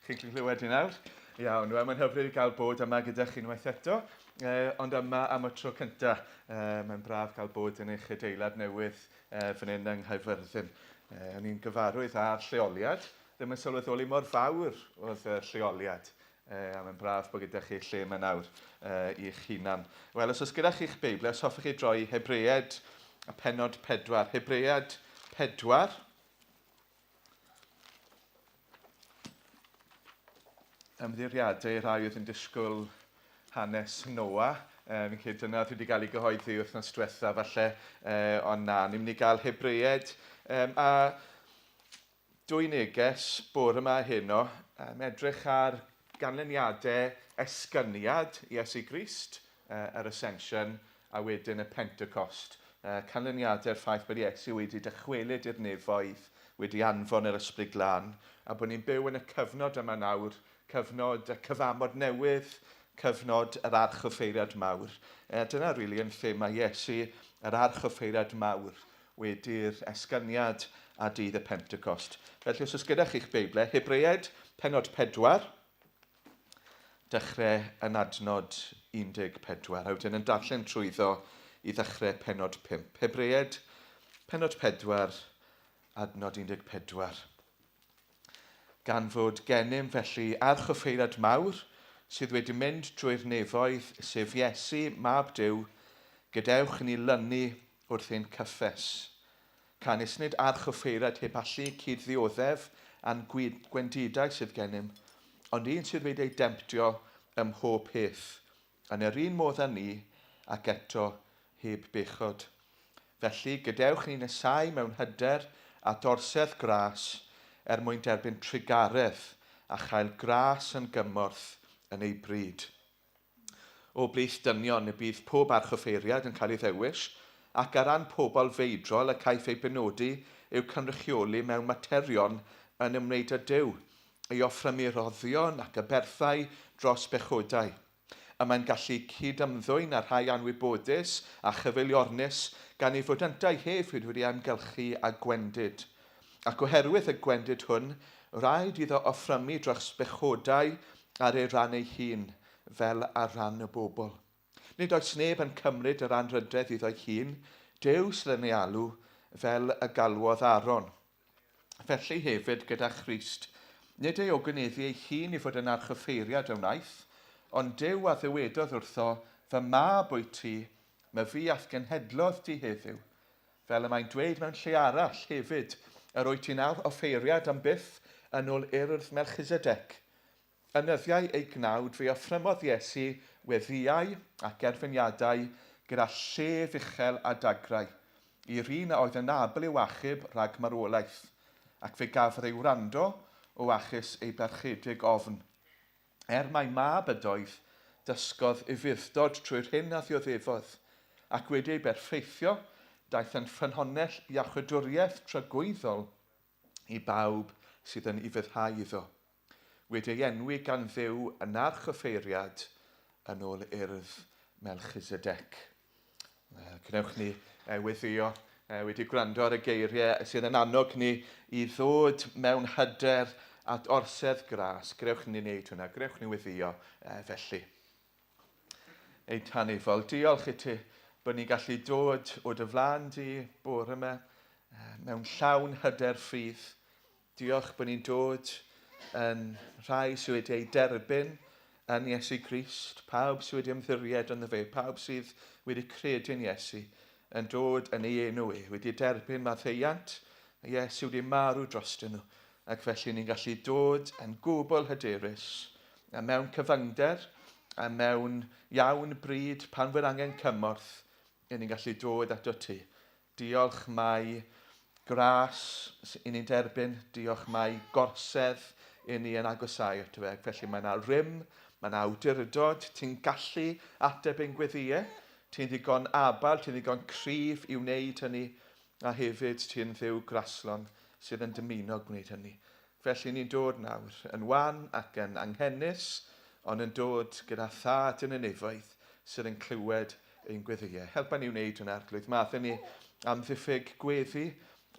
Chi'n clywed i nawr? Iawn, wel mae'n hyfryd i gael bod yma gyda chi unwaith eto, eh, ond yma am y tro cynta. Eh, mae'n braf cael bod yn eich adeilad newydd eh, fan hyn yng Nghaerfyrddin. Eh, o'n i'n gyfarwydd â'r lleoliad, ddim yn sylweddoli mor fawr oedd y lleoliad. Eh, a mae'n braf bod gyda chi lle yma nawr eh, i'ch hunan. Wel, os oes gyda chi'ch Beibl, os hoffech chi droi Hebread y penod 4. Hebread 4. Ymddiheuriadau i'r rhai oedd yn disgwyl hanes Noa. Fi'n credu dyna oedd wedi cael ei gyhoeddi wythnos diwetha falle, ond na, ni'n mynd i gael Hebreaid. A dwy neges bore yma heno, edrych ar ganlyniadau esgyniad Iesu Grist, yr Ascension, a wedyn y Pentecost. Canlyniadau'r ffaith bod Iesu wedi dychwelyd i'r nefoedd, wedi anfon yr Ysbryd Glân, a bod ni'n byw yn y cyfnod yma nawr, cyfnod y cyfamod newydd, cyfnod yr archoffeiriad mawr. Dyna rili yn lle mae Iesu, yr archoffeiriad mawr, wedi'r esgyniad a dydd y Pentecost. Felly os oes gyda chi'ch Beiblau, Hebreaid, penod 4, Dechrau yn adnod 14, a wedyn yn darllen trwyddo i ddechrau penod 5. Hebreaid, penod 4, adnod 14. Gan fod gennym felly archoffeiriad mawr sydd wedi mynd drwy'r nefoedd, sef Iesu, Mab Duw, gadewch i ni lynu wrth ein cyffes. Canys nid archoffeiriad heb allu cyd-ddioddef â'n gwendidau sydd gennym, ond un sydd wedi ei demtio ym mhob peth, yn yr un modd â ni, ac eto heb bechod. Felly, gadewch i ni nesáu mewn hyder at orsedd gras, er mwyn derbyn trugaredd a chael gras yn gymorth yn ei bryd. O blith dynion y bydd pob archoffeiriad yn cael ei ddewis, ac ar ran pobl feidrol y caiff ei benodi i'w cynrychioli mewn materion yn ymwneud â Duw, i offrymu rhoddion ac aberthau dros bechodau. Y mae'n gallu cyd-ymddwyn â rhai anwybodus a chyfeiliornus, gan ei fod yntau hefyd wedi amgylchu â gwendid. Ac oherwydd y gwendid hwn, rhaid iddo offrymu dros bechodau ar ei ran ei hun, fel ar ran y bobl. Nid oes neb yn cymryd yr anrhydedd iddo'i hun, Duw sydd yn ei alw, fel y galwodd Aaron. Felly hefyd gyda Christ, nid ei ogoneddu ei hun i fod yn archoffeiriad a wnaeth, ond Duw a ddywedodd wrtho, Fy mab wyt ti, myfi a'th genhedlodd di heddiw. Fel y mae'n dweud mewn lle arall hefyd, Yr wyt ti'n offeiriad am byth yn ôl urdd Melchisedec. Yn nyddiau ei gnawd fe offrymodd Iesu weddïau ac erfyniadau gyda llef uchel a dagrau, i'r un a oedd yn abl i'w achub rhag marwolaeth, ac fe gafodd ei wrando o achos ei barchedig ofn. Er mai mab ydoedd, dysgodd ufudd-dod trwy'r hyn a ddioddefodd, ac wedi ei berffeithio, daeth yn ffynhonnell iachawdwriaeth tragwyddol i bawb sydd yn ufuddhau iddo, wedi ei enwi gan Dduw yn archoffeiriad yn ôl urdd Melchisedec. Gwnewch ni weddïo wedi gwrando ar y geiriau sydd yn annog ni i ddod mewn hyder at orsedd gras. Gwnewch ni wneud hwnna, gwnewch ni weddïo felly. Ein Tanifol, diolch i ti bod ni'n gallu dod o dy flaen di bore yma mewn llawn hyder ffydd. Diolch bod ni'n dod yn rhai sydd wedi ei derbyn yn Iesu Grist, pawb sydd wedi ymddiried ynddo fe, pawb sydd wedi credu yn Iesu, yn dod yn ei enw e, wedi derbyn maddeuant, Iesu wedi marw drostyn nhw, Ac felly ni'n gallu dod yn gwbl hyderus, a mewn cyfyngder, a mewn iawn bryd pan fydd angen cymorth, i ni'n gallu dod ato ti. Diolch mai gras i ni'n derbyn, diolch mai gorsedd i ni yn agosáu ato fe. Ac felly mae yna rym, mae yna awdurdod, ti'n gallu ateb ein gweddïau, ti'n ddigon abal, ti'n ddigon cryf i wneud hynny, A hefyd ti'n Dduw graslon sydd yn dymuno gwneud hynny. Felly ni'n dod nawr, yn wan ac yn anghenus, ond yn dod gyda Thad yn y nefoedd sydd yn clywed ein gweddïau. Helpa ni wneud hwnna, Arglwydd. Maddau ni am ddiffyg gweddi,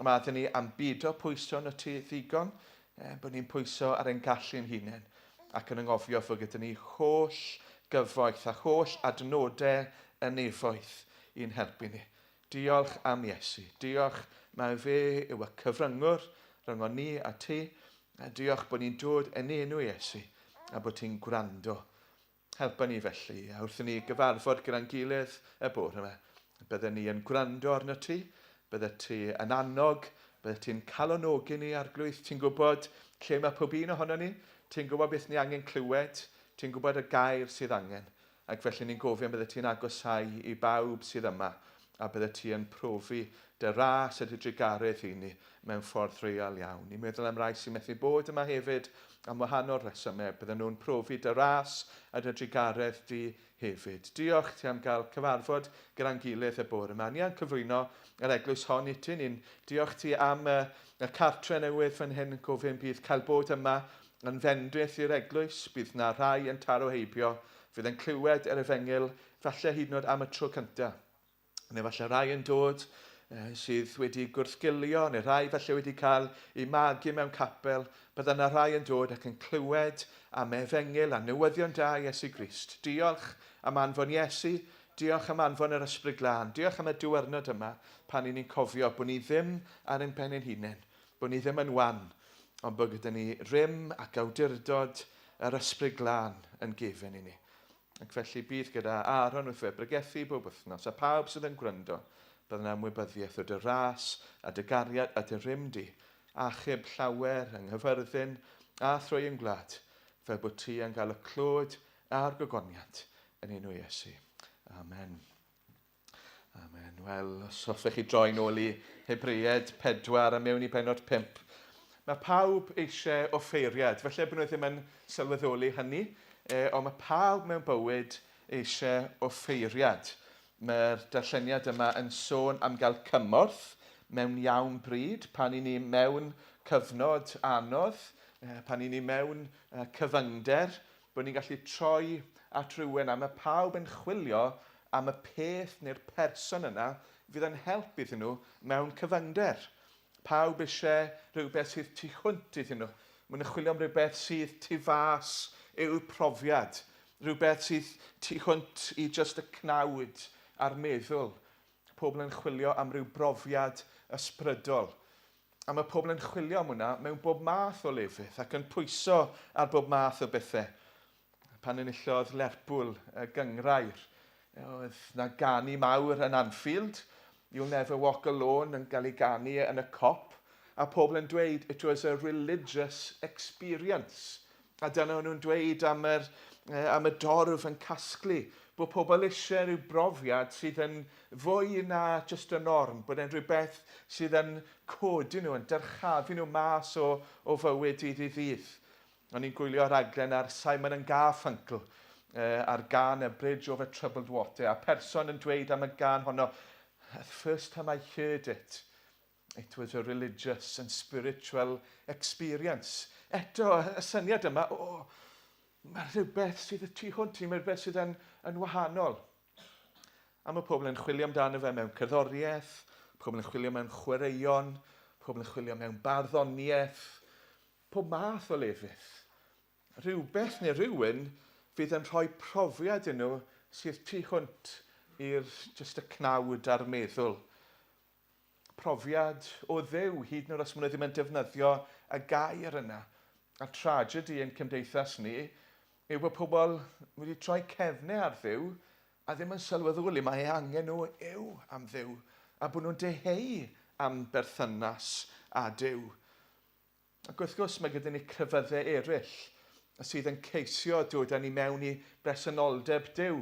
maddau ni am bido pwyso arnot ti ddigon. E, bod ni'n pwyso ar ein gallu'n hunain ac yn anghofio fod gyda ni holl gyfoeth a holl adnodau y nefoedd i'n helpu ni. Diolch am Iesu. Diolch mai fe yw y cyfryngwr rhyngon ni a ti. A diolch bod ni'n dod yn enw Iesu a bod ti'n gwrando. Helpa ni felly, a wrth i ni gyfarfod gyda'n gilydd y bore yma, bydden ni yn gwrando arno ti, bydde ti yn annog, bydde ti'n calonogi ni, Arglwydd, ti'n gwybod lle mae pob un ohono ni, ti'n gwybod beth ni angen clywed, ti'n gwybod y gair sydd angen, Ac felly ni'n gofyn byddet ti'n agosáu i bawb sydd yma, a byddet ti yn profi dy ras a dy drugaredd i ni mewn ffordd real iawn. Ni'n meddwl am rai sy'n methu bod yma hefyd am wahanol resymau, bydden nhw'n profi dy ras a dy drugaredd di hefyd. Diolch ti am gael cyfarfod gyda'n gilydd y bore yma. Ni yn cyflwyno yr eglwys hon i ti. Ni'n diolch ti am y, y cartre newydd fan hyn, gofyn bydd cael bod yma Yn fendith i'r eglwys, bydd 'na rhai yn taro heibio, fydd yn clywed yr efengyl, falle hyd yn oed am y tro cynta. Neu falle rhai yn dod sydd wedi gwrthgilio, neu rhai falle wedi cael eu magu mewn capel, bydda 'na rhai yn dod ac yn clywed am efengyl a newyddion da Iesu Grist. Diolch am anfon Iesu, diolch am anfon yr Ysbryd Glân, diolch am y diwrnod yma pan 'y ni'n cofio bod ni ddim ar ein pen ein hunain, Bod ni ddim yn wan, ond bod gyda ni rym ac awdurdod yr Ysbryd Glân yn gefen i ni. Ac felly bydd gyda Aaron wrth fe bregethu bob wythnos, a pawb sydd yn gwrando, bydd yna ymwybyddiaeth o dy ras a dy gariad a dy rym di, achub llawer yng Nghyfyrddin a thrwy ein gwlad, fel bod ti yn cael y clod a'r gogoniant yn enw Iesu. Amen. Amen. Wel, os hoffech chi droi nôl i Hebreaid 4 a mewn i bennod 5. Mae pawb eisiau offeiriad. Felly bod nhw ddim yn sylweddoli hynny, e, ond mae pawb mewn bywyd eisiau offeiriad. Mae'r darlleniad yma yn sôn am gael cymorth mewn iawn bryd, pan i ni mewn cyfnod anodd, pan i ni mewn cyfyngder, bod ni'n gallu troi at rywun a mae pawb yn chwilio am y peth neu'r person yna fydd yn help iddyn nhw mewn cyfyngder. Pawb eisiau rhywbeth sydd tu hwnt iddyn nhw. Maen nhw'n chwilio am rhywbeth sydd tu fas i'w profiad. Rhywbeth sydd tu hwnt i jyst y cnawd a'r meddwl. Pobl yn chwilio am ryw brofiad ysbrydol. A mae pobl yn chwilio am hwnna mewn bob math o lefydd ac yn pwyso ar bob math o bethau. Pan enillodd Lerpwl y gynghrair, oedd 'na ganu mawr yn Anfield, You'll Never Walk Alone yn cael ei ganu yn y Kop, a pobl yn dweud it was a religious experience. A dyna o'n nhw'n dweud am, yr, am y dorf yn casglu, bod pobl eisiau rhyw brofiad sydd yn fwy na jyst y norm, bod e'n rhywbeth sydd yn codi nhw, yn dyrchafu nhw mas o, o fywyd dydd i ddydd. O'n i'n gwylio rhaglen ar Simon and Garfunkel ar gân A Bridge Over Troubled Water, a person yn dweud am y gân honno, The first time I heard it, it was a religious and spiritual experience. Eto, y syniad yma, o, oh, mae rhywbeth sydd y tu hwnt i, mae rhywbeth sydd yn, yn wahanol. A mae pobl yn chwilio amdano fe mewn cerddoriaeth, pobl yn chwilio mewn chwaraeon, pobl yn chwilio mewn barddoniaeth, Pob math o lefydd. Rhywbeth neu rhywun fydd yn rhoi profiad i nhw sydd tu hwnt i'r jyst y cnawd a'r meddwl. Profiad o Dduw, hyd yn oed os maen nhw ddim yn defnyddio y gair yna. A tragedy yn cymdeithas ni yw bod pobl wedi troi cefnau ar Dduw a ddim yn sylweddoli mai eu angen nhw yw am Dduw a bod nhw'n dyheu am berthynas â Duw. Ac wrth gwrs mae gyda ni crefyddau eraill sydd yn ceisio dod â ni mewn i bresenoldeb Duw.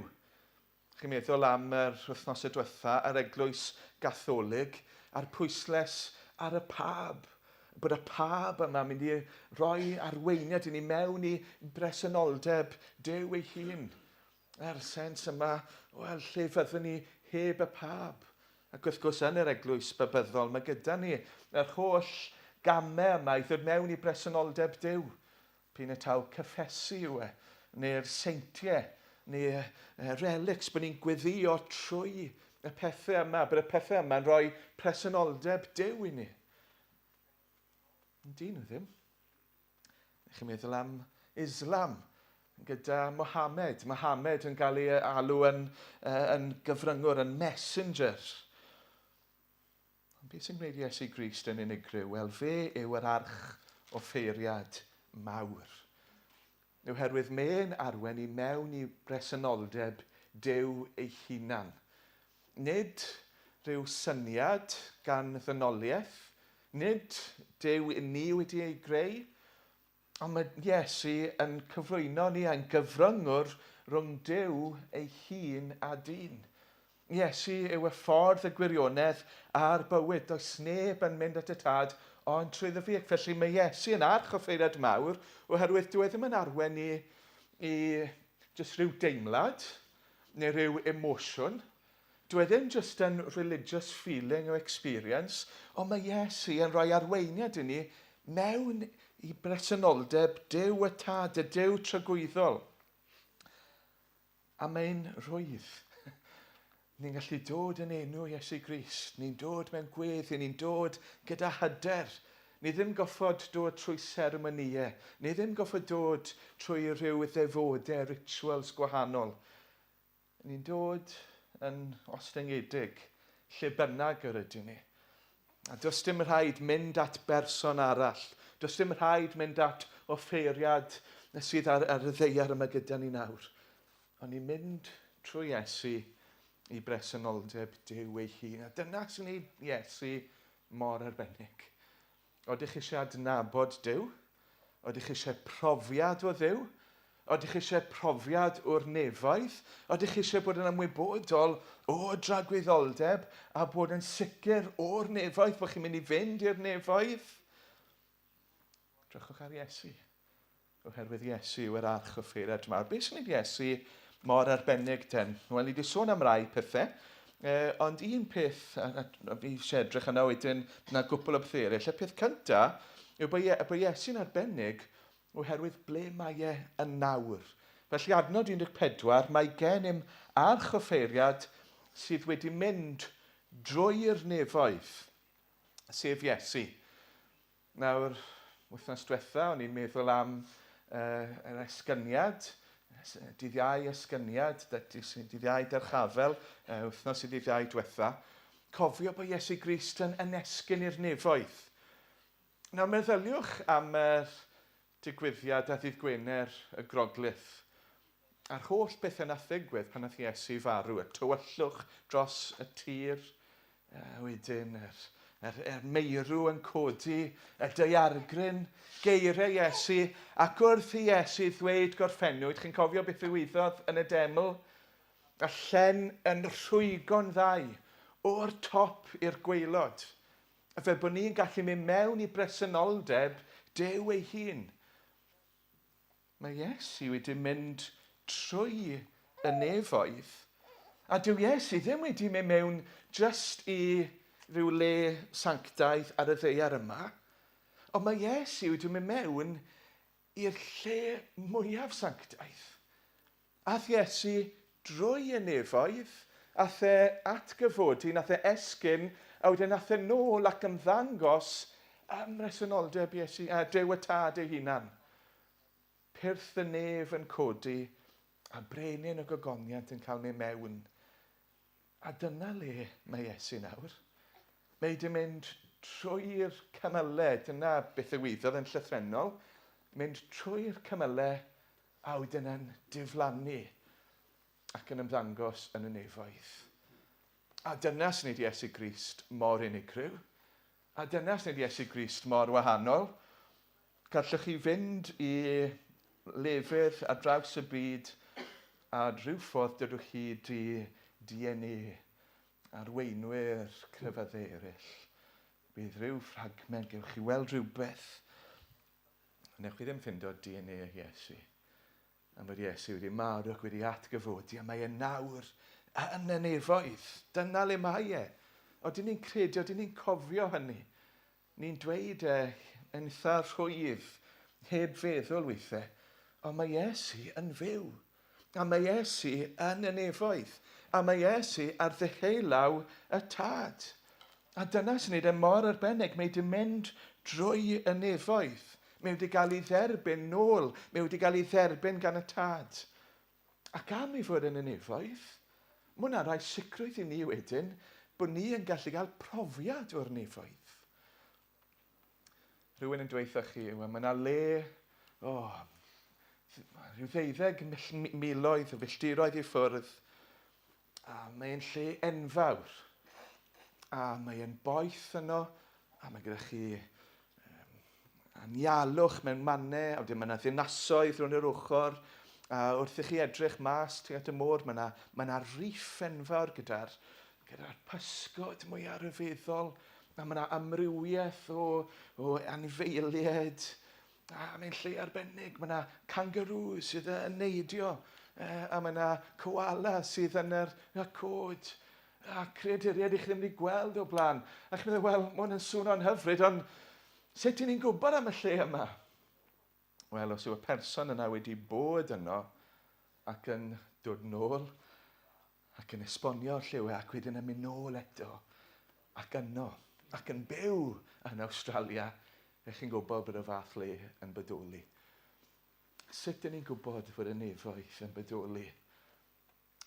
Chi'n meddwl am yr wythnosau diwetha, yr Eglwys Gatholig a'r pwysles ar y Pab, bod y Pab yma mynd i roi arweiniad i ni mewn i bresenoldeb Duw ei hun. A'r sens yma, wel, lle fyddwn ni heb y Pab? Ac wrth gwrs, yn yr eglwys Babyddol, mae gyda ni yr holl gamau yma i ddod mewn i bresenoldeb Duw. P'un y taw cyffesu yw e, neu'r seintiau, neu relics, bod ni'n gweddio trwy y pethau yma, bod y pethau yma'n rhoi presenoldeb Duw i ni. Dyn nhw ddim. Chi'n meddwl am Islam gyda Mohammed. Mohammed yn cael ei alw yn, yn gyfryngwr, yn messenger. Ond beth sy'n gwneud Iesu Grist yn unigryw? Wel, fe yw yr arch offeiriad mawr. Oherwydd mae'n arwain i mewn i bresenoldeb Duw ei hunan. Nid rhyw syniad gan ddynoliaeth, nid Duw i ni wedi ei greu, ond mae Iesu yn cyflwyno ni a'n gyfryngwr rhwng Duw ei hun a dyn. Iesu yw y ffordd, y gwirionedd a'r bywyd. Does neb yn mynd at y Tad ond trwyddo fi. Ac felly mae Iesu yn archoffeiriad mawr oherwydd dyw e ddim yn arwain ni i jyst rhyw deimlad neu rhyw emosiwn. Dyw e ddim jyst yn religious feeling or experience, ond mae Iesu yn rhoi arweiniad i ni mewn i bresenoldeb Duw y Tad, y Duw tragwyddol. A mae'n rhwydd. Ni'n gallu dod yn enw Iesu Grist. Ni'n dod mewn gweddi, ni'n dod gyda hyder. Ni ddim goffod dod trwy seremonïau. Ni ddim goffod dod trwy rhyw ddefodau, rituals gwahanol. Ni'n dod yn ostyngedig, lle bynnag yr ydyn ni. A does dim rhaid mynd at berson arall. Does dim rhaid mynd at offeiriad sydd ar, ar y ddeiar yma gyda ni nawr. Ond ni'n mynd trwy Iesu i bresenoldeb Duw ei hun. A dyna sy'n neud Iesu mor arbennig. Oeddech chi eisiau adnabod Duw? Oeddech chi eisiau profiad o Dduw? Oeddech chi eisiau profiad o'r nefoedd? Oeddech chi eisiau bod yn ymwybodol o dragwyddoldeb a bod yn sicr o'r nefoedd, bod chi'n mynd i fynd i'r nefoedd? Drychwch ar Iesu. Oherwydd Iesu yw yr arch offeiriad mawr. Beth sy'n gwneud Iesu mor arbennig ten? Wel, ni wedi sôn am rai pethau, eh, ond un peth, a, a, a fi eisiau edrych yna wedyn, na gwpl o bethau eraill. Y peth cyntaf yw bod, Ie, bod Iesu'n arbennig oherwydd ble mae e yn nawr. Felly adnod 14, mae gennym arch offeiriad sydd wedi mynd drwy'r nefoedd, sef Iesu. Nawr, wythnos diwetha, o'n i'n meddwl am uh, yr esgyniad, dydd Iau esgyniad, dydd Iau dyrchafel, uh, wythnos i ddydd Iau diwetha. Cofio bod Iesu Grist yn, yn esgyn i'r nefoedd. Nawr, meddyliwch am yr digwyddiad a ddydd Gwener y Groglith, a'r holl bethau nath ddigwydd pan nath Iesu farw, y tywyllwch dros y tir, a wedyn yr, yr, yr meirw yn codi, y daeargryn, geiriau Iesu, ac wrth i Iesu ddweud gorffennwyd, chi'n cofio beth ddigwyddodd yn y deml? Y llen yn rhwygo'n ddau, o'r top i'r gwaelod. Fel bod ni'n gallu mynd mewn i bresenoldeb Duw ei hun. Mae Iesu wedi mynd trwy y nefoedd, a dyw Iesu ddim wedi mynd mewn jyst i ryw le sanctaidd ar y ddaear yma, ond mae Iesu wedi mynd mewn i'r lle mwyaf sanctaidd. Ath Iesu drwy y nefoedd, ath e atgyfodi, nath e esgyn, a wedyn ath e nôl ac ymddangos ym mhresenoldeb Iesu, a Duw y Tad ei hunan. Pyrth y nef yn codi, a brenin y gogoniant yn cael mynd mewn. A dyna le mae Iesu nawr. Mae wedi mynd trwy'r cymylau, dyna beth ddigwyddodd yn llythrennol, mynd trwy'r cymylau a wedyn yn diflannu ac yn ymddangos yn y nefoedd. A dyna sy'n neud Iesu Grist mor unigryw. A dyna sy'n neud Iesu Grist mor wahanol. Gallwch chi fynd i lefydd ar draws y byd a rhyw ffordd dydwch chi di DNA arweinwyr crefyddau eraill. Bydd rhyw ffragment, gewch chi weld rhywbeth. Newch chi ddim ffindo DNA Iesu. Am fod Iesu wedi marw ac wedi atgyfodi, a mae e nawr yn y nefoedd. Dyna le mae e. Odyn ni'n credu, odyn ni'n cofio hynny. Ni'n dweud e yn eitha rhwydd, heb feddwl weithiau, ond mae Iesu yn fyw. A mae Iesu yn y nefoedd. A mae Iesu ar ddeheulaw y Tad. A dyna sy'n neud e mor arbennig. Mae wedi mynd drwy y nefoedd. Mae wedi cael ei dderbyn nôl. Mae wedi cael ei dderbyn gan y Tad. Ac am ei fod yn y nefoedd, mae hwnna'n rhoi sicrwydd i ni wedyn bod ni yn gallu cael profiad o'r nefoedd. Rhywun yn dweutha chi, wel, mae yna le, oh, rhyw ddeuddeg miloedd o filltiroedd i ffwrdd, a mae'n lle enfawr. A mae'n boeth yno, a mae gyda chi um, anialwch mewn mannau, a wedyn mae yna ddinasoedd rhwng yr ochr, a wrth i chi edrych mas tuag at y môr, mae yna, mae yna riff enfawr gyda'r gyda pysgod mwyaf rhyfeddol, a mae yna amrywiaeth o, o anifeiliaid, a mae'n lle arbennig, mae yna kangaroo sydd yn neidio, a mae yna koala sydd yn yr, y cod, a creaduriaid i chi ddim wedi gweld o blaen. A chi'n meddwl, wel, mae hwn yn swnio'n hyfryd, ond sut i ni'n gwybod am y lle yma? Wel, os yw y person yna wedi bod yno ac yn dod nôl ac yn esbonio lle yw e ac wedyn yn mynd nôl eto ac yno ac yn byw yn Awstralia, ych chi'n gwybod bod y fath le yn bodoli. Sut ydyn ni'n gwybod fod y nefoedd yn bodoli?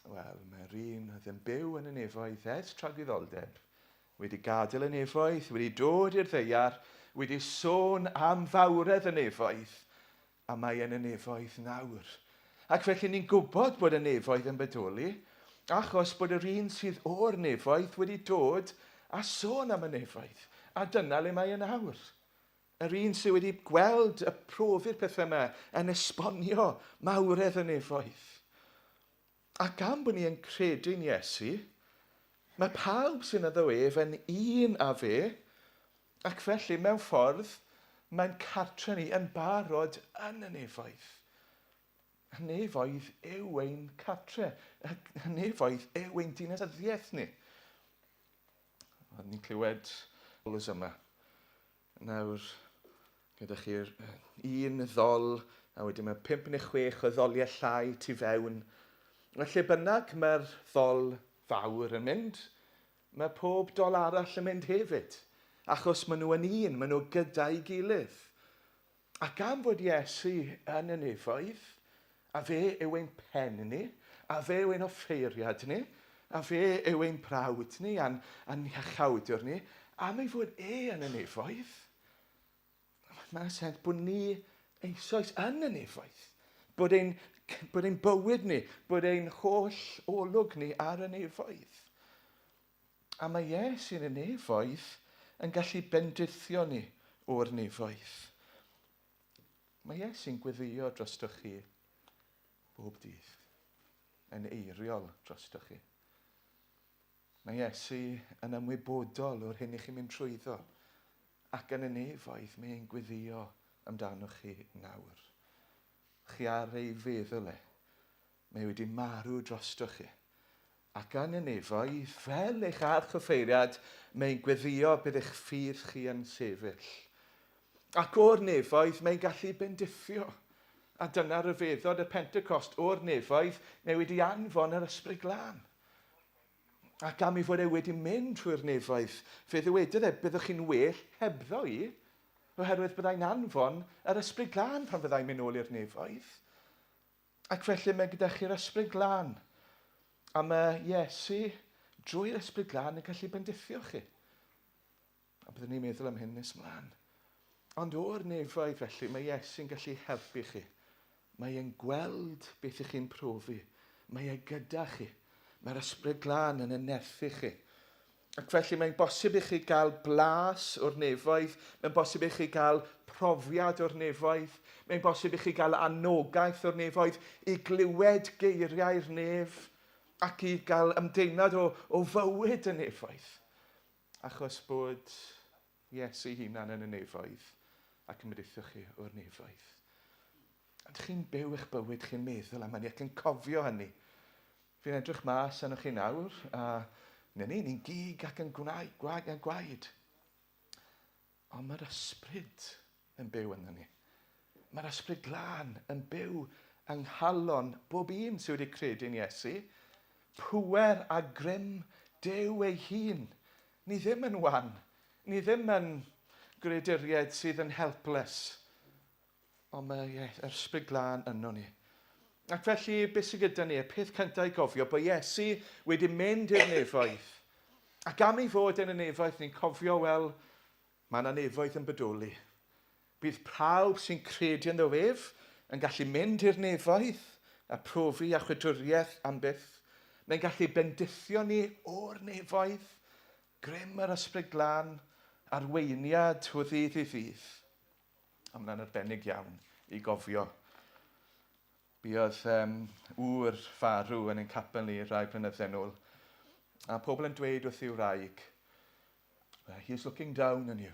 Wel, mae'r un oedd yn byw yn y nefoedd ers tragwyddoldeb, wedi gadael y nefoedd, wedi dod i'r ddaear, wedi sôn am fawredd y nefoedd, a mae yn y nefoedd nawr. Ac felly ni'n gwybod bod y nefoedd yn bodoli, achos bod yr un sydd o'r nefoedd wedi dod a sôn am y nefoedd, a dyna le mae yn awr. Yr un sydd wedi gweld y profi'r pethau yma yn esbonio mawredd y nefoedd. A gan bod ni yn credu'n Iesu, mae pawb sy'n addo ef yn un â fe, ac felly mewn ffordd mae'n cartre ni yn barod yn y nefoedd. Y nefoedd yw ein cartre. Y nefoedd yw ein dinasyddiaeth ni. Ni'n clywed olws yma. Nawr, gyda chi'r un ddol, a wedyn mae 5 neu 6 o ddoliau llai tu fewn. Wel, lle bynnag mae'r ddol fawr yn mynd, mae pob dol arall yn mynd hefyd, achos maen nhw yn un, maen nhw gyda'i gilydd. Ac am fod Iesu yn y nefoedd, a fe yw ein pen ni, a fe yw ein offeiriad ni, a fe yw ein brawd ni a'n, a'n hiachawdwr ni, am ei fod e yn y nefoedd, mae'n sens bod ni eisoes yn y nefoedd. Bod ein, bod ein bywyd ni, bod ein holl olwg ni ar y nefoedd. A mae Iesu yn y nefoedd yn gallu bendithio ni o'r nefoedd. Mae Iesu'n gweddio drostoch chi bob dydd, yn eiriol drostoch chi. Mae Iesu yn ymwybodol o'r hyn i chi'n mynd trwyddo, ac yn y nefoedd mae e'n gweddio amdanoch chi nawr. Chi ar ei feddwl e. Mae wedi marw drostoch chi. Ac yn y nefoedd, fel eich archoffeiriad, mae'n gweddio bydd eich ffydd chi yn sefyll. Ac o'r nefoedd, mae'n gallu bendithio. A dyna ryfeddod y Pentecost o'r nefoedd, mae wedi anfon yr Ysbryd Glân. Ac am ei fod e wedi mynd trwy'r nefoedd, fe ddywedodd e, byddwch chi'n well hebddo i, oherwydd byddai'n anfon yr Ysbryd Glân pan fyddai'n mynd nôl i'r nefoedd. Ac felly mae gyda chi'r Ysbryd Glân. A mae Iesu, drwy'r Ysbryd Glân, yn gallu bendithio chi. A byddwn ni'n meddwl am hyn nes mlaen. Ond o'r nefoedd felly, mae Iesu'n gallu helpu chi. Mae e'n gweld beth ych chi'n profi. Mae e gyda chi. Mae'r Ysbryd Glân yn nerthu chi. Ac felly mae'n bosib i chi gael blas o'r nefoedd, mae'n bosib i chi gael profiad o'r nefoedd, mae'n bosib i chi gael anogaeth o'r nefoedd, i glywed geiriau'r nef ac i gael ymdeimlad o, o fywyd y nefoedd. Achos bod Iesu hunan yn y nefoedd ac yn bendithio chi o'r nefoedd. Ydych chi'n byw eich bywyd, chi'n meddwl am hynny ac yn cofio hynny. Fi'n edrych mas arnoch chi nawr, a na ni, ni'n gig ac yn gwnau, gwag a gwaed. Ond mae'r ysbryd yn byw ynddo ni. Mae'r ysbryd glân yn byw yng nghalon bob un sydd wedi credu'n Iesu. Pŵer a grym Duw ei hun. Ni ddim yn wan. Ni ddim yn greaduriaid sydd yn helpless. Ond mae yr Ysbryd Glân yno ni. Ac felly, beth sydd gyda ni? Y peth cyntaf i gofio, bod Iesu wedi mynd i'r nefoedd. Ac am ei fod yn y nefoedd, ni'n cofio, wel, mae yna nefoedd yn bodoli. Bydd pawb sy'n credu ynddo ef yn gallu mynd i'r nefoedd a profi a chwedwriaeth am byth. Mae'n gallu bendithio ni o'r nefoedd, grym yr Ysbryd Glân, arweiniad o ddydd i ddydd. A mae'n arbennig iawn i gofio. Buodd um, ŵr farw yn ein capel ni rai blynydde nôl. A pobl yn dweud wrth i'w wraig, he's looking down on you.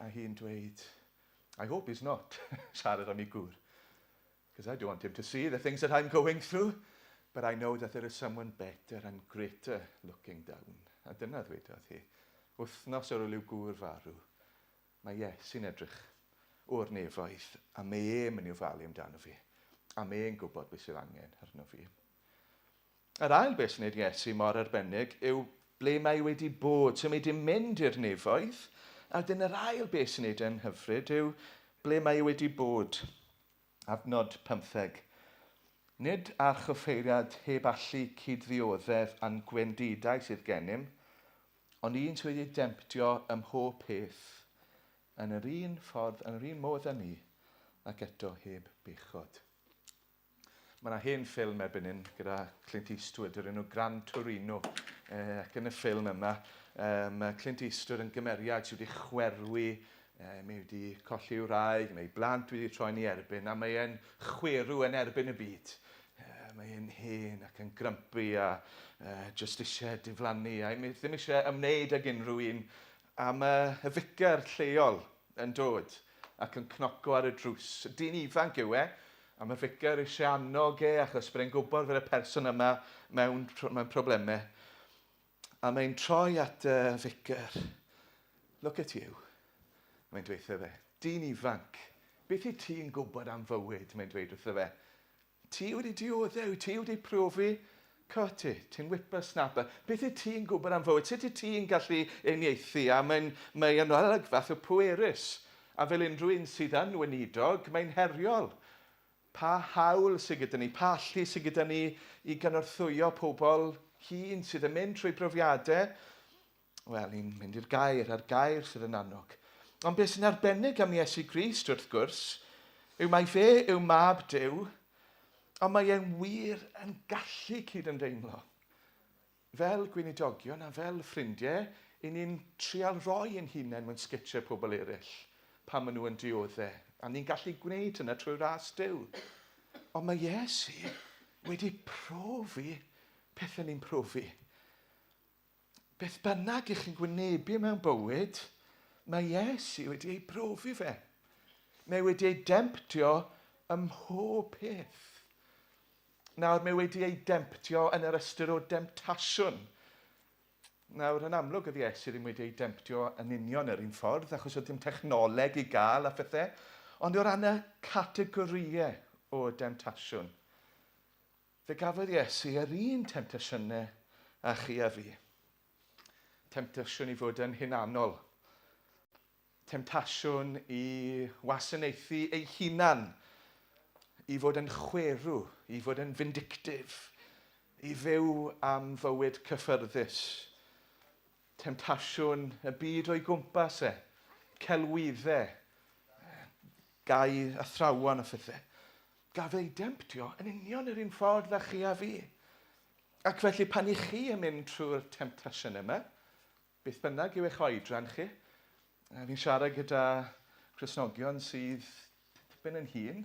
A hi'n dweud, I hope he's not, siarad am ei gŵr. Because I don't want him to see the things that I'm going through. But I know that there is someone better and greater looking down. A dyna ddwedodd hi. Wythnos ar ôl i'w gŵr farw, Mae Iesu'n edrych o'r nefoedd, a mae e'n mynd i ofalu amdano fi, a mae e'n gwybod beth sydd angen arno fi. Yr ail beth sy'n gwneud Iesu mor arbennig yw ble mae wedi bod. So mae wedi mynd i'r nefoedd, a wedyn yr ail beth sy'n gwneud e'n hyfryd yw ble mae wedi bod. Adnod 15. Nid archoffeiriad heb allu cyd-ddioddef a'n gwendidau sydd gennym, Ond un sydd wedi demtio ym mhob peth, yn yr un ffordd, yn yr un modd â ni, ac eto heb bechod. Mae yna hen ffilm erbyn hyn gyda Clint Eastwood, yr enw Gran Torino. E, ac yn y ffilm yma, mae Clint Eastwood yn gymeriad sydd wedi chwerwi, e, mae wedi colli i'w wraig, mae ei blant wedi troi'n ei erbyn, a mae e'n chwerw yn erbyn y byd. Mae e'n hen ac yn grumpy a jyst eisiau diflannu a ddim eisiau ymwneud ag unrhyw un. A mae y ficer lleol yn dod ac yn cnoco ar y drws. Dyn ifanc yw e, a mae'r ficer eisiau annog e achos bod e'n gwybod fod y person yma mewn, mewn problemau. A mae'n troi at y ficer. Look at you. Mae'n dweud wrtho fe. Dyn ifanc, beth i ti'n gwybod am fywyd? Mae'n dweud wrtho fe. Ti wedi dioddef, wyt ti wedi profi? Co ti, ti'n whippersnapper. Beth wyt ti'n gwybod am fywyd? Sut wyt ti'n gallu uniaethu? A mae'n mae yn olygfa fath o pwerus. A fel unrhyw un sydd yn weinidog, mae'n heriol. Pa hawl sydd gyda ni, pa allu sydd gyda ni i gynorthwyo pobl hŷn sydd yn mynd trwy brofiadau? Wel, ni'n mynd i'r gair, a'r gair sydd yn annog. Ond beth sy'n arbennig am Iesu Grist, wrth gwrs, yw mai fe yw mab Duw, ond mae e'n wir yn gallu cydymdeimlo. Fel gweinidogion a fel ffrindiau, i ni'n trial rhoi ein hunain mewn sgetiau pobl eraill pan maen nhw yn diodde'. A ni'n gallu gwneud hynna trwy ras Duw. Ond mae Iesu wedi profi pethau ni'n profi. Beth bynnag ych chi'n gwynebu mewn bywyd, mae Iesu wedi ei brofi fe. Mae wedi ei demtio ym mhob peth. Nawr, mae wedi ei demtio yn yr ystyr o demtasiwn. Nawr, yn amlwg, oedd Iesu ddim wedi ei demtio yn union yr un ffordd, achos oedd dim technoleg i gael a phethau, ond o ran y categorïau o demtasiwn, fe gafodd Iesu yr un temtasiynau â chi a fi. Temtasiwn i fod yn hunanol. Temtasiwn i wasanaethu ei hunan, i fod yn chwerw, i fod yn vindictive, i fyw am fywyd cyffyrddus. Temtasiwn y byd o'i gwmpas e, celwyddau, gau athrawon a phethau. Gafodd ei demtio yn union yr un ffordd â chi a fi. Ac felly pan i chi yn mynd trwy'r temtasiwn yma, Beth bynnag yw eich oedran chi, fi'n siarad gyda Cristnogion sydd tipyn yn hŷn,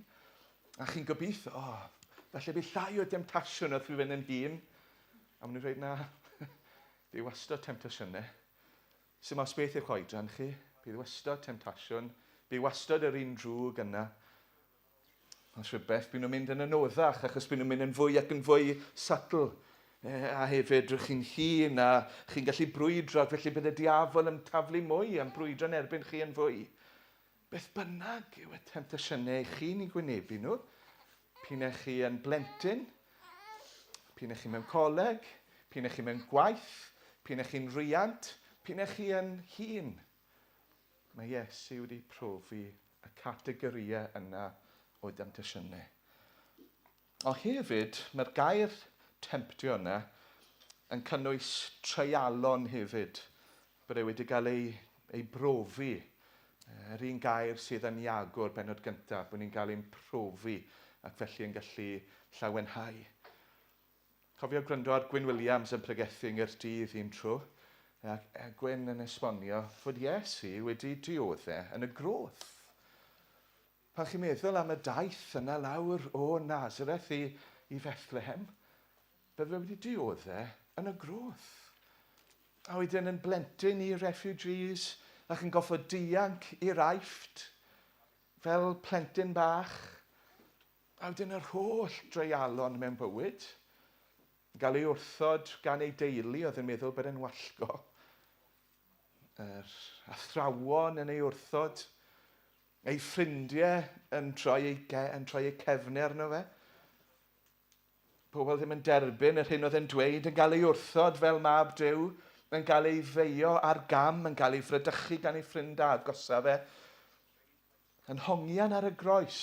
a chi'n gobeithio, o, oh, falle bydd llai o demtasiwn wrth fi fynd yn hŷn. A maen nhw'n dweud, na, bydd wastad temtasiynau. Sy'n os beth yw'ch oedran chi, bydd wastad temtasiwn, bydd wastad yr un drwg yna. Os rhywbeth, byd nhw'n mynd yn anoddach achos byd nhw'n mynd yn fwy ac yn fwy subtle. A hefyd, rydych chi'n hŷn a chi'n gallu brwydro, ac felly bydd y diafol yn taflu mwy am brwydro yn erbyn chi yn fwy. Beth bynnag yw y temtasiynau chi'n eu gwynebu nhw, p'un ych chi yn blentyn, p'un ych chi mewn coleg, p'un ych chi mewn gwaith, p'un ych chi'n riant, p'un ych chi yn hŷn, mae Iesu wedi profi y categorïau yna o demtasiynau. Ond hefyd, mae'r gair temptio yna yn cynnwys treialon hefyd, bod e wedi cael ei, ei brofi. Yr un gair sydd yn Iago'r bennod gyntaf, bod ni'n cael ein profi ac felly yn gallu llawenhau. Cofio gwrando ar Gwyn Williams yn pregethu yng Nghaerdydd un tro, ac Gwyn yn esbonio fod Iesu wedi diodde yn y groth. Pan chi'n meddwl am y daith yna lawr o Nazareth i, i Fethlehem, bydde fe wedi diodde yn y groth. A wedyn yn blentyn i refugees, ac yn goffod dianc i'r Aifft fel plentyn bach. A wedyn yr holl dreialon mewn bywyd, gael ei wrthod gan ei deulu oedd yn meddwl bod e'n wallgo. Yr athrawon yn ei wrthod, Ei ffrindiau yn troi eu, yn troi eu cefnau arno fe. Pobl ddim yn derbyn yr hyn oedd e'n dweud, yn cael ei wrthod fel mab Duw, yn cael ei feio ar gam, yn cael ei fradychu gan ei ffrind agosaf fe, yn hongian ar y groes,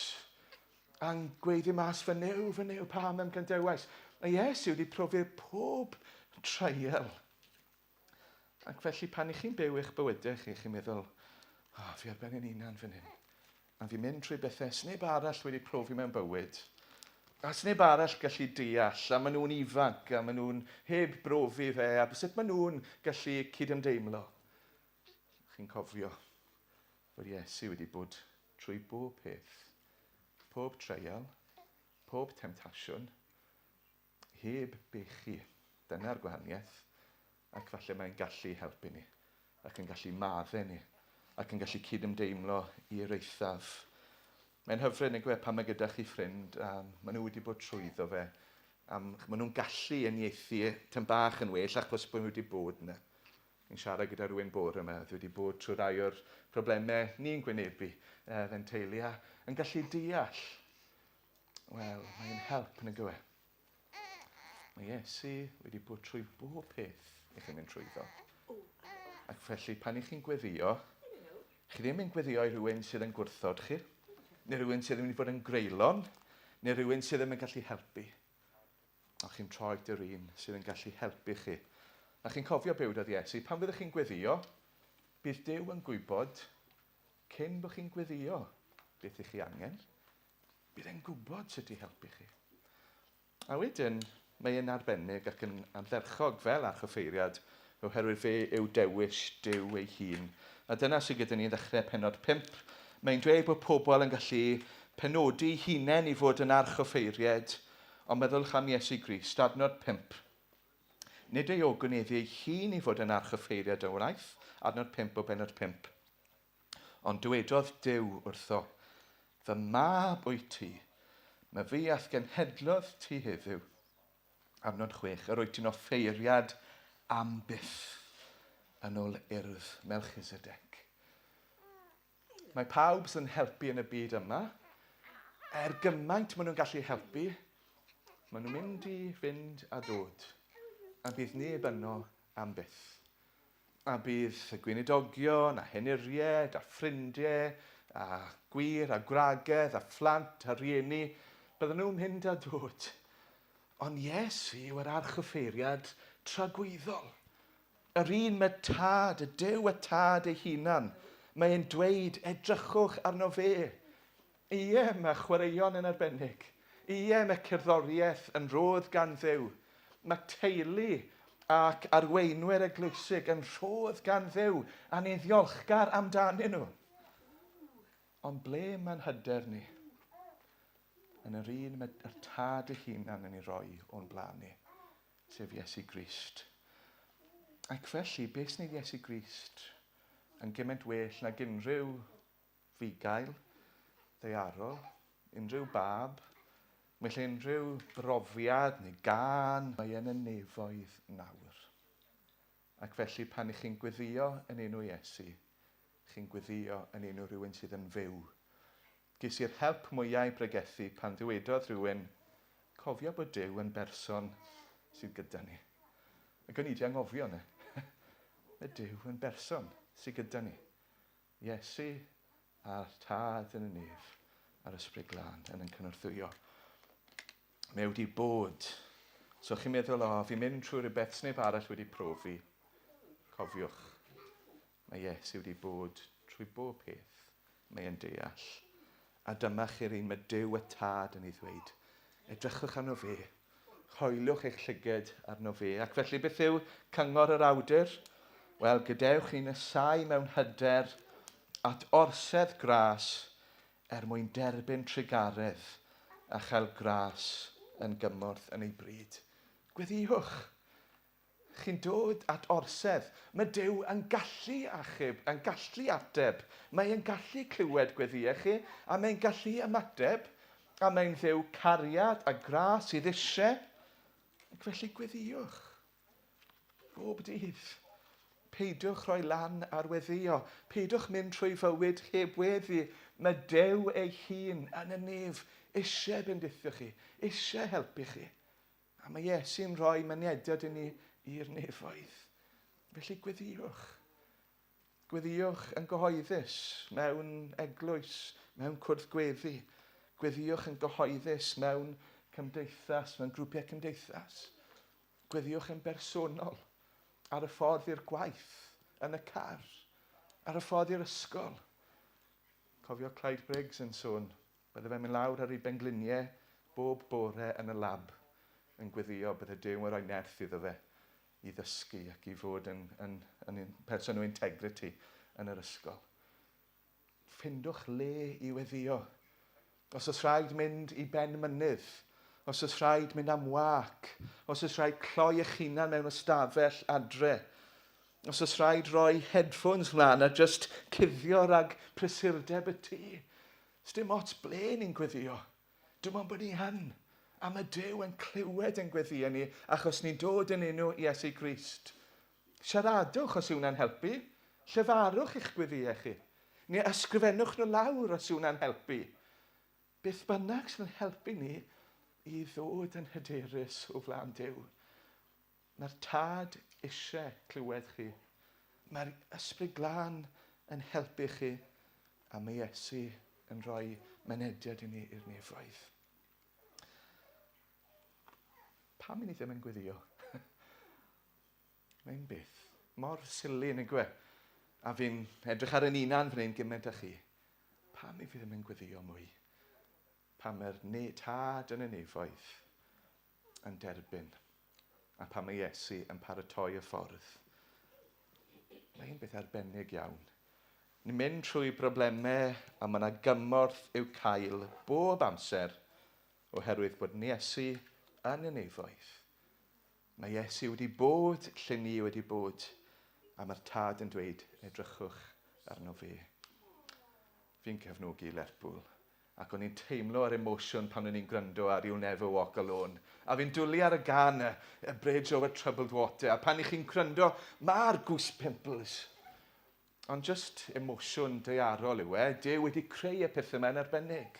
a'n gweiddi mas, fy Nuw, fy Nuw, pam ym gandewais? Mae Iesu wedi profi pob trial. Ac felly pan i chi'n byw eich bywydau chi, chi'n meddwl, oh, fi ar ben yn unan fan hyn. A fi'n mynd trwy bethau sneb arall wedi profi mewn bywyd. A sneb arall gallu deall, a maen nhw'n ifanc, a maen nhw'n heb brofi fe, a sut maen nhw'n gallu cydymdeimlo. Chi'n cofio fod Iesu wedi bod trwy bob peth, pob treial, pob temtasiwn, Heb bechu. Dyna'r gwahaniaeth. Ac falle mae'n gallu helpu ni, ac yn gallu maddau ni, ac yn gallu cydymdeimlo i'r eithaf. Mae'n hyfryd, nag yw e, pan mae gyda chi ffrind, a maen nhw wedi bod trwyddo fe, a maen nhw'n gallu uniaethu tym bach yn well achos bod nhw wedi bod yna. Ni'n siarad gyda rhywun bore yma oedd wedi bod trwy rai o'r problemau ni'n gwynebu fe'n teulu a yn gallu deall. Wel, mae'n help yn y gywe. Mae Iesu wedi bod trwy bob peth i chi'n mynd trwyddo. Ac felly, pan i chi'n gweddio, chi ddim yn gweddio i rhywun sydd yn gwrthod chi, neu rhywun sydd yn mynd i fod yn greulon, neu rhywun sydd ddim yn gallu helpu. Ond chi'n troi at yr un sydd yn gallu helpu chi. A chi'n cofio be wedodd Iesu, pan fyddwch chi'n gweddio, bydd Duw yn gwybod cyn bod chi'n gweddio beth ych chi angen. Bydd e'n gwybod sut i helpu chi. A wedyn, mae e'n arbennig ac yn ardderchog fel archoffeiriad, oherwydd fe yw dewis Duw ei hun. A dyna sydd gyda ni yn ddechrau pennod 5. Mae'n dweud bod pobl yn gallu penodi hunain i fod yn archoffeiried, ond meddylwch am Iesu Grist, adnod 5. Nid ei ogoneddU ei hun i fod yn archoffeiriad a wnaeth, adnod 5 o bennod 5. Ond dywedodd Duw wrtho, Fy mab wyt ti, my fi a'th genhedlodd ti heddiw. Adnod 6, Yr wyt ti'n offeiriad am byth, yn ôl urdd Melchisedec. Mae pawb sy'n helpu yn y byd yma, er gymaint maen nhw'n gallu helpu, maen nhw'n mynd i fynd a dod, a bydd neb yno am byth. A bydd y gweinidogion, a henuriaid, a ffrindiau, a gwŷr, a gwragedd, a phlant, a rhieni, bydden nhw'n mynd a dod. Ond Iesu yw yr archoffeiriad tragwyddol. Yr un mae Tad, y Duw y Tad ei hunan, mae e'n dweud, edrychwch arno fe. Ie, mae chwaraeon yn arbennig. Ie, mae cerddoriaeth yn rhodd gan Dduw. Mae teulu ac arweinwyr eglwysig yn rhodd gan Dduw, a ni'n ddiolchgar amdanyn nhw. Ond ble mae'n hyder ni? Yn yr un mae'r Tad ei hunan yn ei roi o'n blaen ni, sef Iesu Grist. Ac felly, beth sy'n ei Iesu Grist yn gymaint well nag unrhyw fugail, ddaearol, unrhyw bab, well unrhyw brofiad neu gân, mae yn y nefoedd nawr. Ac felly pan ych chi'n gweddio yn enw Iesu, chi'n gweddio yn enw rhywun sydd yn fyw. Ges i'r help mwyaf i bregethu pan ddywedodd rhywun, cofio bod Duw yn berson sydd gyda ni. Ac o'n i 'di anghofio 'ny. Mae Duw yn berson sydd gyda ni. Iesu A'r Tad yn y nef a'r Ysbryd Glân yn ein cynorthwyo. Mae wedi bod. So chi'n meddwl, o, fi'n mynd trwy rhywbeth sneb arall wedi profi. Cofiwch, mae Iesu wedi bod trwy bob peth. Mae e'n deall. A dyma chi'r un mae Duw y Tad yn ei ddweud. Edrychwch arno fe. Hoeliwch eich llyged arno fe. Ac felly beth yw cyngor yr awdur? Wel, gadewch ni nesau mewn hyder at orsedd gras er mwyn derbyn trugaredd a chael gras yn gymorth yn ei bryd. Gweddïwch! Chi'n dod at orsedd. Mae Duw yn gallu achub, yn gallu ateb. Mae e'n gallu clywed gweddïau chi, a mae'n gallu ymateb, a mae'n Dduw cariad a gras sydd eisiau. Ac felly gweddïwch. Bob dydd. Peidiwch rhoi lan ar weddïo. Peidiwch mynd trwy fywyd heb weddi. Mae Duw ei hun yn y nef eisiau bendithio chi, eisiau helpu chi. A mae Iesu'n rhoi mynediad i ni i'r nefoedd. Felly gweddïwch. Gweddïwch yn gyhoeddus mewn eglwys, mewn cwrdd gweddi. Gweddïwch yn gyhoeddus mewn cymdeithas, mewn grwpiau cymdeithas. Gweddïwch yn bersonol, ar y ffordd i'r gwaith, yn y car, ar y ffordd i'r ysgol. Cofio Clyde Briggs yn sôn, bydde fe'n mynd lawr ar ei bengliniau bob bore yn y lab yn gweddio bydde Duw yn rhoi nerth iddo fe i ddysgu ac i fod yn, yn, yn person o integrity yn yr ysgol. Ffindwch le i weddio. Os oes rhaid mynd i ben mynydd, os oes rhaid mynd am wac, os oes rhaid cloi eich hunan mewn ystafell adre, os oes rhaid rhoi headphones mlaen a just cuddio rhag prysurdeb y tŷ. Sdim ots ble ni'n gweddio. Dim ond bod ni yn. A mae Duw yn clywed yn gweddïau ni achos ni'n dod yn enw Iesu Grist. Siaradwch os yw hwnna'n helpu. Llefarwch eich gweddïau chi. Neu ysgrifennwch nhw lawr os yw hwnna'n helpu. Beth bynnag sydd yn helpu ni i ddod yn hyderus o flaen Duw. Mae'r Tad eisiau clywed chi. Mae'r Ysbryd Glân yn helpu chi a mae Iesu yn rhoi mynediad i ni i'r nefoedd. Pam i ni ddim yn gweddio? Mae'n beth mor sili yn y gwe. A fi'n edrych ar yn unan fan hyn gymaint â chi. Pam i fi ddim yn gweddio mwy? Pam mae'r ne Tad yn y nefoedd yn derbyn a pam mae Iesu yn paratoi y ffordd. Mae'n beth arbennig iawn. Ni'n mynd trwy broblemau a mae yna gymorth i'w cael bob amser oherwydd bod Iesu yn y nefoedd. Mae Iesu wedi bod lle ni wedi bod a mae'r Tad yn dweud edrychwch arno fe. Fi'n cefnogi Lerpwl Ac o'n i'n teimlo yr emosiwn pan o'n i'n gwrando ar You'll Never Walk Alone. A fi'n dwlu ar y gân, y Bridge Over Troubled Water. A pan i chi'n gwrando, mae'r goose pimples. Ond just emosiwn daearol yw e. Duw wedi creu y pethau yma yn arbennig.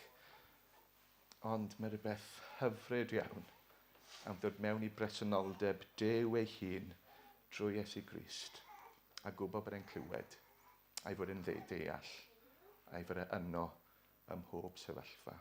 Ond mae rhywbeth hyfryd iawn am ddod mewn i bresenoldeb Duw ei hun drwy Iesu Grist a gwybod bod e'n clywed a'i fod e'n ddeall a'i fod e yno ym mhob sefyllfa.